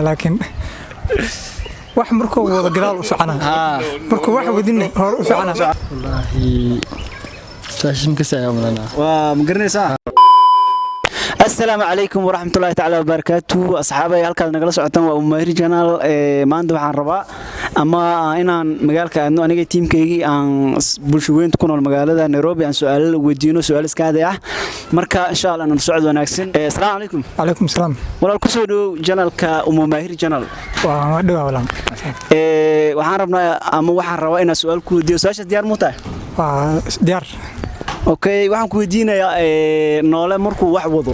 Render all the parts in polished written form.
Laakiin wax markuu wado gadaal u soconaa, markuu wax wadinna hore u soconaa. Wallaahi, su-aashaas ma kasaya malanaa. Waa ma garanaysaa? Asalaamu calaykum waraxmatullaahi tacaala wabarakaatu. Asxaabay, halkaad nagala socotaan waa Umahir Channel. Maanta waxaan rabaa ama inaan magaalka aadno, aniga tiimkaygii, aan bulsho weynta ku nool magaalada Nairobi aan su-aalo weydiino, su-aal iskaadi ah. Marka insha Allah nala socod wanaagsan. Asalaamu calaykum. Calaykum salaam. Walaal, kusoo dhowow channelka Umahir Channel. Waa dhawaa, walaal. Waxaan rabnaa ama waxaan rabaa inaan su-aal ku weydiiyo. Su-aashaas diyaar muu tahay? Waa diyaar. Okay, waxaan ku weydiinayaa noole markuu wax wado,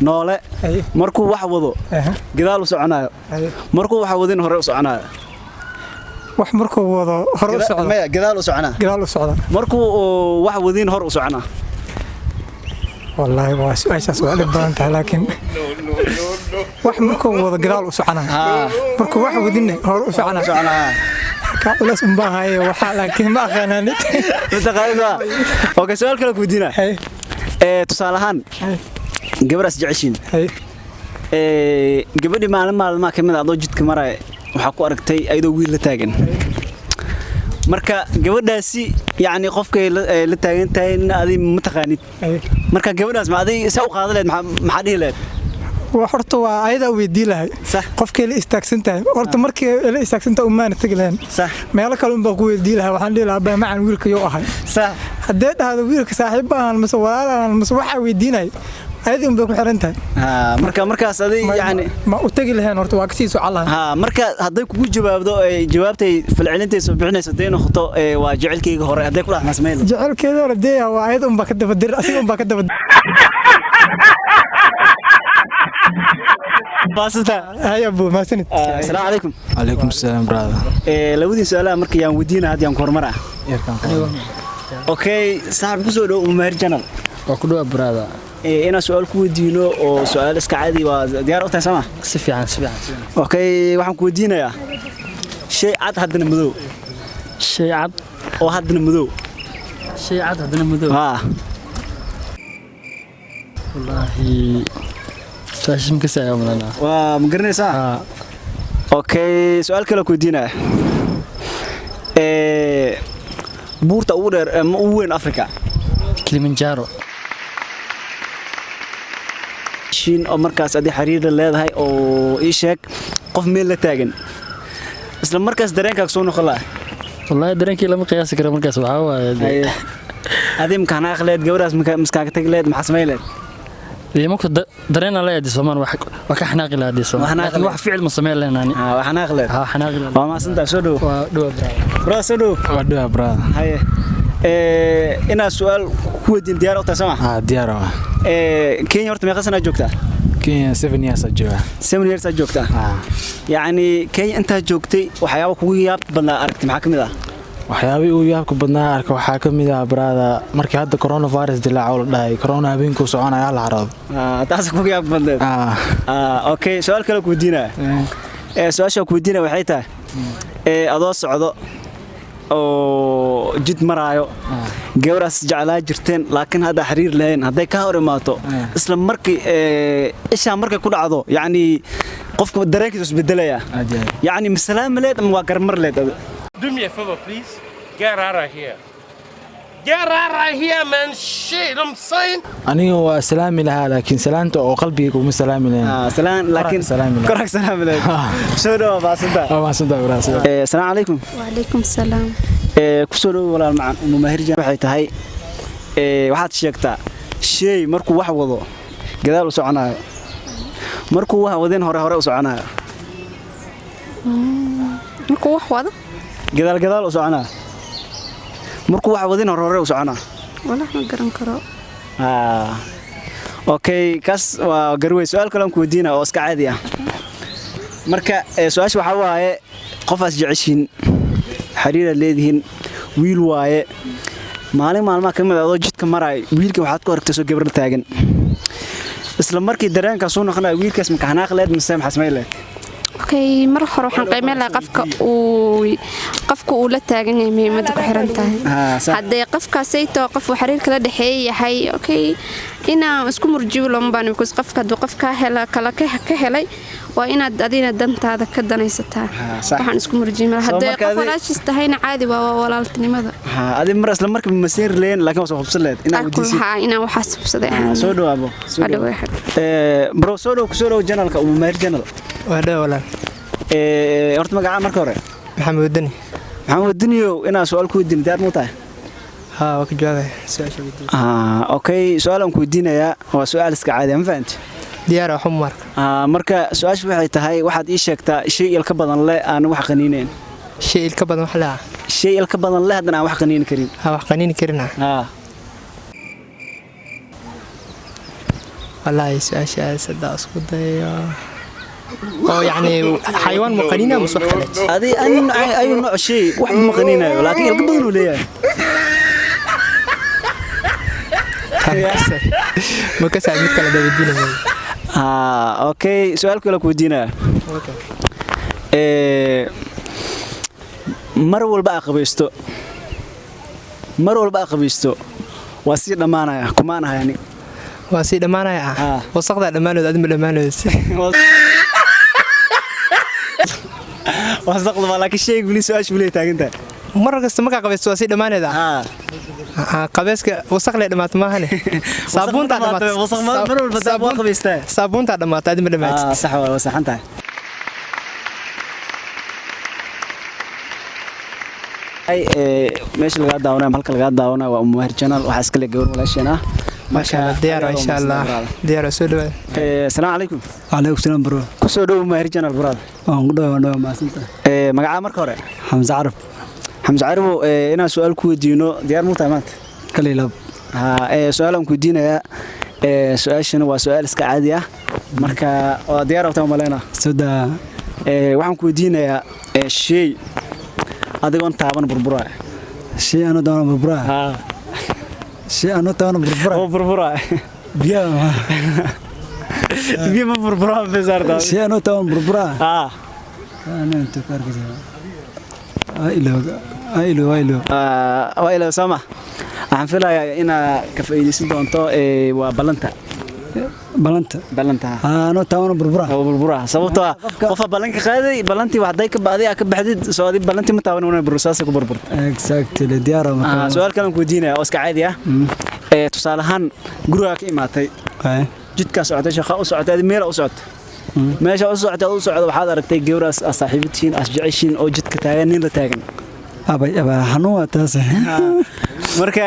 noole markuu wax wado gadaal u soconayo, markuu wax wadin hore u soconayo. Wax markuu wado hore u socdo? Maya, gadaal u soconaa. Gadaal u socda. Markuu uu wax wadin hore u soconaa. Wallaahi, waa su-aashaas waa dhib badan tahay, laakiin wax markuu wado gadaal u soconaa, markuu wax wadinna hore u soconaa. Soconaa. Ka culas unbaa haye waxaa, laakiin ma aqaananid. Mataqaanida? Okay, su-aal kale ku weydiinaa. Tusaale ahaan, gabadhaas jeceshiin, gabadhii maalin maalmaha kamid a adoo jidka maraya waxaa ku aragtay ayadoo wiil la taagan. Marka gabadhaasi, yacni, qofkay la taagan tahayna adi ma taqaanid. Marka gabadhaas ma adig saa u qaadan lahayd? Maxaa dhihi lahayd? Waa horta waa ayadaa weydii lahay qofkay la istaagsan tahay. Horta markii la istaagsan tahay umaana tegi lahayn, meelo kale unbaa ku weydii lahay. Waxaan dhihi lahaa, baa macan, wiilka yow ahay? Haddee dhahdo wiilka saaxiib ahan mase walaalaan mase waxaa weydiinay, ayadii unbay ku xiran tahay. Marka markaas adig, yacni, ma u tegi lahayn, horta waa kasii socon lahay. Ha, marka hadday kugu jawaabdo, ay jawaabtay falcelintay soo bixinayso hadday noqoto waa jecelkayga hore, hadday ku dhax masmayn? Jecelkeeda hore dee waa ayada unbaa ka dabadir, asiga unbaa ka daba. Baasanta. Haya buu, mahadsanid. Asalaamu calaykum. Calaykum salaam, brother. Labadii su-aalaha marka yaan weydiina hadda yaan ku horumar ah. Okay, saaxib, kusoo dhow Umahir Channel. Waa ku dhawaa, brother. Inaan su-aal ku weydiino oo su-aal iska caadi waa diyaar u tahay, sooma? Si fiican, si fiican, si fiican. Okay, waxaan ku weydiinayaa shay cad haddana madow. Shay cad oo haddana madow. Shay cad haddana madow? Haa. Wallaahi, su-aashaas ma kasaya malanaa. Waa ma garanaysaa? Haa. Okay, su-aal kale ku weydiinaya. Buurta ugu dheer ama ugu weyn Africa? Kilimanjaro. Shin oo markaas adi xiriir la leedahay oo ii sheeg qof meel la taagan, isla markaas dareenkaaga soo noqon lahaa? Wallaahi, dareenkii lama qiyaasi karo markaas, waxaa waaye Haye. Adi maka xanaaq leed gabadhaas, maskaaga tagi leed, maxaa samayn leed? Dee marka dareen aan leeyahay Soomaan wax waa ka xanaaqi lahaa dee Soomaan. Waa xanaaqi. Laakiin wax ficil ma samayn lahayn ani. Waa xanaaq leed. Haa, xanaaqi lahaa. Waa mahadsantahay, soo dhowo. Waa dhawaa, brother. Bro, soo dhowo. Waa dhawaa, brother. Haye, inaad su-aal ku weydiin diyaar u tahay, soo ma? Ah, diyaar waa. Kenya horta meeqa sanaa joogtaa? Kenya 7 years aa jooga. 7 years aad joogtaa? Ah. Yacni, Kenya intaad joogtay waxyaaba kugu yaab badnaa aragtay maxaa ka mid ah? Waxyaabihii ugu yaabka badnaa arka waxaa ka mid ah, brother, markii hadda coronavirus dilaaco, la dhahay corona habeenkuu soconaya, la caroodo. Ah, taas kugu yaab badneed? Ah. Ah, okay, su-aal kale ku weydiinaya. Su-aasha ku weydiinaya waxay tahay, adoo socdo oo jid maraayo, gabadhaas jeclaa jirteen laakiin hadda xiriir lahayn, hadday ka hor imaato, isla markii ishaa markay ku dhacdo, yacni, qofka dareenkiisa isbedelaya. Aad iyo aad. Yacni, masalaama leed ama waa garmar leed adi? Do me a favor, please. Get out of here. Get out of here, man. Shit, I'm saying. Aniga waa salaami lahaa, laakiin salaanta oo qalbiga kuma salaami lahayn. Ah, salaan laakiin salaami lahaa. Korak salaami lahayd. Soo dhawa, baasanta. Waa mahadsantahay, brother. Asalaamu calaykum. وعليكم السلام. Kusoo dhowo, walaal macan, Umu Mahirjan. Waxay tahay, waxaad sheegtaa shay markuu wax wado gadaal u soconayo, markuu wax wadin hore hore u soconayo. Markuu wax wado? Gadaal gadaal u soconayo, markuu wax wadin hore hore u soconayo. Walahi, ma garan karo. Ah, okay, kaas waa garwey. Su-aal kale aan ku weydiina oo iska caadi ah. Marka su-aasha waxaa waaye, qofaas jeceshiin, xiriiraad leedihiin, wiil waaye. Maalin maalmaha ka mid a adoo jidka maraay, wiilka waxaad ku aragtay soo gabar la taagan. Isla markii dareenkaas soo noqonaya, wiilkaas maka xanaaq leed mise maxaa samayn leed? Okay, mar hore waxaan qiimeyn lahaa qofka uu la taagan yahay, muhiimadda ku xiran tahay. Haddee qofkaasayto qof uu xiriirka la dhexeeya yahay, okay, inaan isku murjiyo looma baahno, because qofka hadduu qof kaa hela kala ka helay, waa inaad adina dantaada ka danaysataa. Waxaan isku murjiyo malaha. Haddee qof walaashiis tahayna, caadi waa walaaltinimada. Adi mar isla markiiba maseer leen, laakiin waa soo hubsan leed inaad weydiisid. Haa, inaan waxaas hubsaday. Soo dhawaabo. Bro, soo dhow, kusoo dhow channelka Umu Mahir Channel. Waa dhow, walaal. Horta magaca marka hore? Maxamed Wadani. Maxamed Wadaniyow, inaan su-aal ku weydiin diyaar muu tahay? Haa, waa ka jawaabaya su-aasha weydiin. Okay, su-aal aan ku weydiinayaa waa su-aal iska caadi ah, ma fahanti? Diyaar waa xum marka. Marka su-aasha waxay tahay, waxaad ii sheegtaa shay ilka badan leh aan wax qaniineen. Shay ilka badan wax leh? Shay ilka badan leh haddana aan wax qaniini karin. Ha, wax qaniini karin. Wallaahi su-aashaas haddaa isku dayo, oo yacni xayawaan ma qaniina mase wax kaleet? Adi ayu nooc shay wax ma qaniinayo, laakiin ilka badan uu leeyahay. Ma ka saa mid kale dabadiinaya? Okay, su-aal kale ku weydiinaya. Mar walba aa qabaysto, mar walba aa qabaysto, waa sii dhammaanaya, kumaan ahay ani? Waa sii dhammaanaya. Wasaqdaa dhammaanood, adima dhammaanood. Wasaqda waa, laakiin shayga weli su-aasha weli ay taagan tahay. Mar kasta markaa qabaysto waa sii dhammaanayda. Qabayska wasaq lee dhamaato maahane, saabuuntaa dhamaato. Saabuuntaa dhamaato, adima dhamaatid. Sax waa, saxan tahay. Meesha lagaa daawanayo, halka lagaa daawanayo waa Umu Mahir Channel. Waxaa iskale gabar walaasheen ah. Maasha Allah, diyaar waa, insha Allah diyaar waa, soo dhawaada. Asalaamu calaykum. Calaykum salaam, bro. Kusoo dhow Umu Mahir Channel, brother. Waan ku dhawa, waan dhawa, mahadsantahay. Magacaa marka hore? Xamse Carab. Xamse Carabow, inaan su-aal ku weydiino diyaar muu tahay maanta? Kale ilaab. Su-aal aan ku weydiinayaa, su-aashana waa su-aal iska caadi ah, marka waa diyaar rabtaa umaleynaa. Soo daa. Waxaan ku weydiinayaa shay adigoon taaban burburaa. Shay anoo taaban burburaa? Shay anoo taaban burburaa? Oo burburaa. Biyaha? Biyo ma burburaa besaarta. Shay anoo taaban burburaa? Ana inta ka arkaysa. Ilo ilo ilo. Waa ilo sama. Waxaan filayaa inaa ka faa'iidaysan doonto, waa ballanta. Ballanta? Ballanta. Anoo taaban burburaa. Oo burburaa, sababtoo ah qofa ballanka qaaday, ballantii wax day ka bacday ka baxdid, soo adi ballantii ma taaban una bursaas ku burburta. Exactly, diyaar. Marka su'aal kale aan ku weydiinaya oo iska caadi ah, tusaale ahaan guriga ka imaatay, jidkaa socotay, shaqa u socotay, adi meel u socotay, meesha u socotay u socdo, waxaad aragtay gabaraas aad saaxiibatihiin, aad jeceshiin, oo jidka taagan, nin la taagan. Abay abay, xanuun waa taas. Marka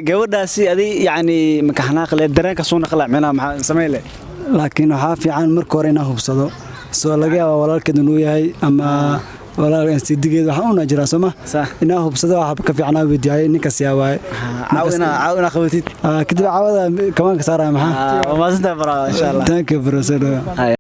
gabadhaasi adi yacni makaxnaaqle, dareenka soo naqla, micnaha maxaa samayn leh? Laakiin waxaa fiican marka hore inaan hubsado, soo laga yaaba walaalkeed inuu yahay ama walaal sidigeed, waxaan una jiraa sooma, inaan hubsado waxa ka fiicnaa, weydiiyay ninkaas yaa waaye. Caaw inaa qabatid. Kadib caawada kamaanka saaraya maxaa. Waa maasantahay, bro, insha Allah. Thank you, bro, soo dhawa.